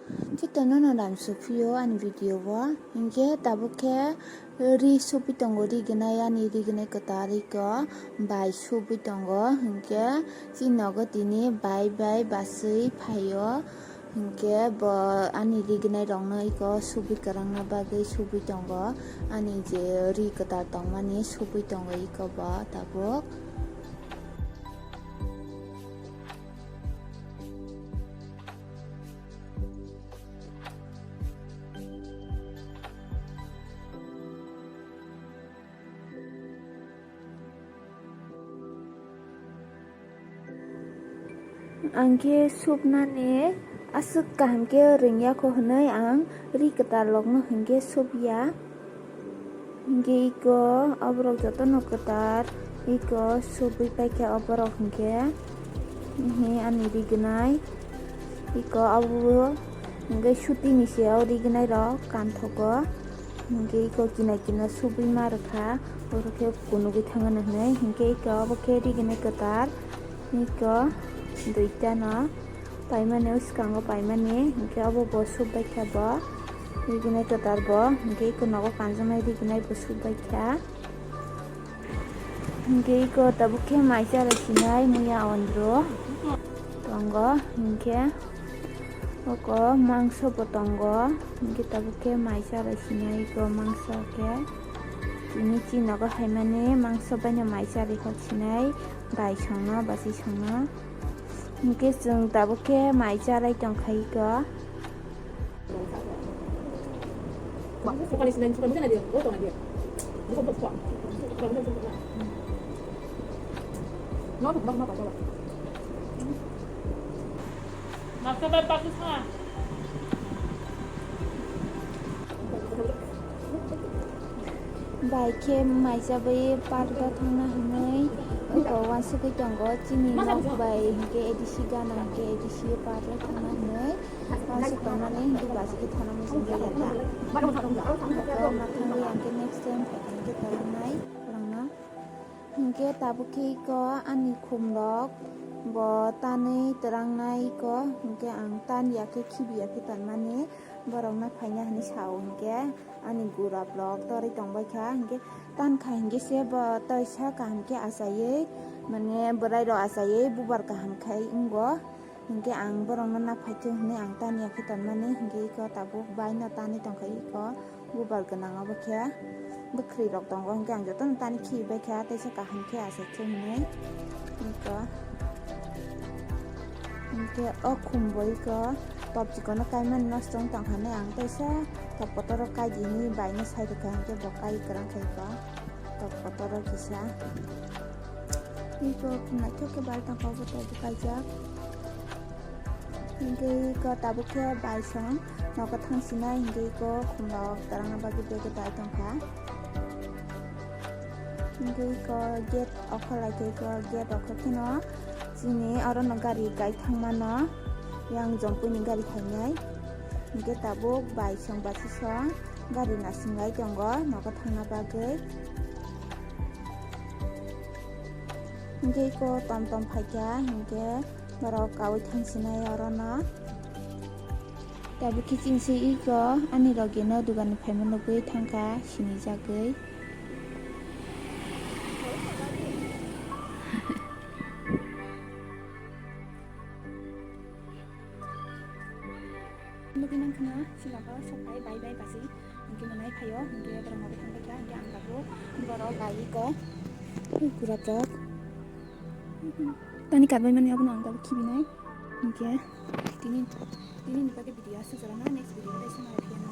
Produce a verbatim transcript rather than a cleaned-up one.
Jotono no ram sophiyo ani video o, hinkhe tabuk khe ri supui tongo, ri gwnai, ani ri gwnai kwtal iko bai supui tongo, hinkhe chini nogo tini bai bai basui phaio, hinkhe bo ani ri gwnai rokno iko supui kwrwngna bagwi supui tongo, ani je ri kwtal tongmani supui tongo iko bo tabuk. Ang khe supnani aswk kaham khe rwngya kho hwnwi ang ri kwtal rokno hinkhe supya. Hinkhe iko oborok jotono kwtal iko supui paikha oborok hinkhe. Hihi ani ri gwnai iko obo hinkhe sutini se o ri gwnai rok kanthogo. Hinkhe iko kina kina supui ma rwkha, oro khe kunugwi thangna hinwi. Hinkhe iko obo khe ri gwnai kwtal, iko duitano paimani, o swkango paimani. Hinkhe obo bo sup baikha bo, ri gwnai kwtal bo. Hinkhe iko nogo kanjaknai ri gwnai bo sup baikha. Hinkhe iko tabuk khe mai chara sinai muya ondro tongo, hinkhe oko mangso bo tongo, hinkhe tabuk khe mai chara sinai iko mangso khe tini chini nogo haimani mangso baino mai chari hok sinai bai songno basi songno, hinkhe chwng tabuk khe mai charai tongkha iko. Bai khe mai chabai park o thangna hinwi oko uansugwi tongo, chini nok bai hinkhe A D C gana hinkhe A D C park o thangna hinwi. Uansuk tongmani hindu baji khe thana muchung khe leta. Iko ma thangwi ang khe next time phaikha hinkhe twlangnai, twlangno. Hinkhe tabuk khe iko ani khumrok bo tanwi twlangnai iko, hinkhe ang tan ya khe khibi ya khe tonmani borokno phaina hinwi sao hinkhe ani gura vlog torwi tongbaikha hinkhe tankha hinkhe se bo toisa kaham khe achaiwi mane bwrwi rok achaiwi bubar kaham khai wngo. Hinkhe ang borokno naphaithung hinwi ang tani ya khe tonmani, hinkhe iko tabuk baino tanwi tongkha iko bubar gwnang obo khe bwkhwrwi rok tongo, hinkhe ang jotono tani khibibaikha teisa kaham khe achaithung hinwi. Iko hinkhe o khumbo iko top chikono kaimani nosto wng tongkha hinwi ang teisa top kotor o kaidi hinwi baino sai rwkha, hinkhe bo kai kwrang kha iko top kotor o kisa. Iko naithok khe bai tongkha obo tabuk kaijak. Hinkhe iko tabuk khe bai song nogo thang sinai, hinkhe iko khumrok twlangna bagwi bag o dai tongkha. Hinkhe iko gate okhor lai khe iko gate okhor kheno chini orono gari kai thangmano, yang Jompui ni gari phainai. Hinkhe tabuk bai song basi song gari nasinglai tongo nogo thangna bagwi. Hinkhe iko tom tom phaikha, hinkhe borok kaui thang sinai orono. Tabuk khe chini se iko ani logi no dugan ni phaima nugwi thangkha sinijagwi. Nugwi mankha na sila khe sok bai bai bai basi. Hinkhe mwnai phaio, hinkhe borok nogwi thangbai kha, hinkhe ang tabuk borok bai iko. Gura rok. Tani katbai mani abono ang tabuk khibinai. Hinkhe tini, tini ni bagwi video aswk jora na, next video tei se malai phiya na.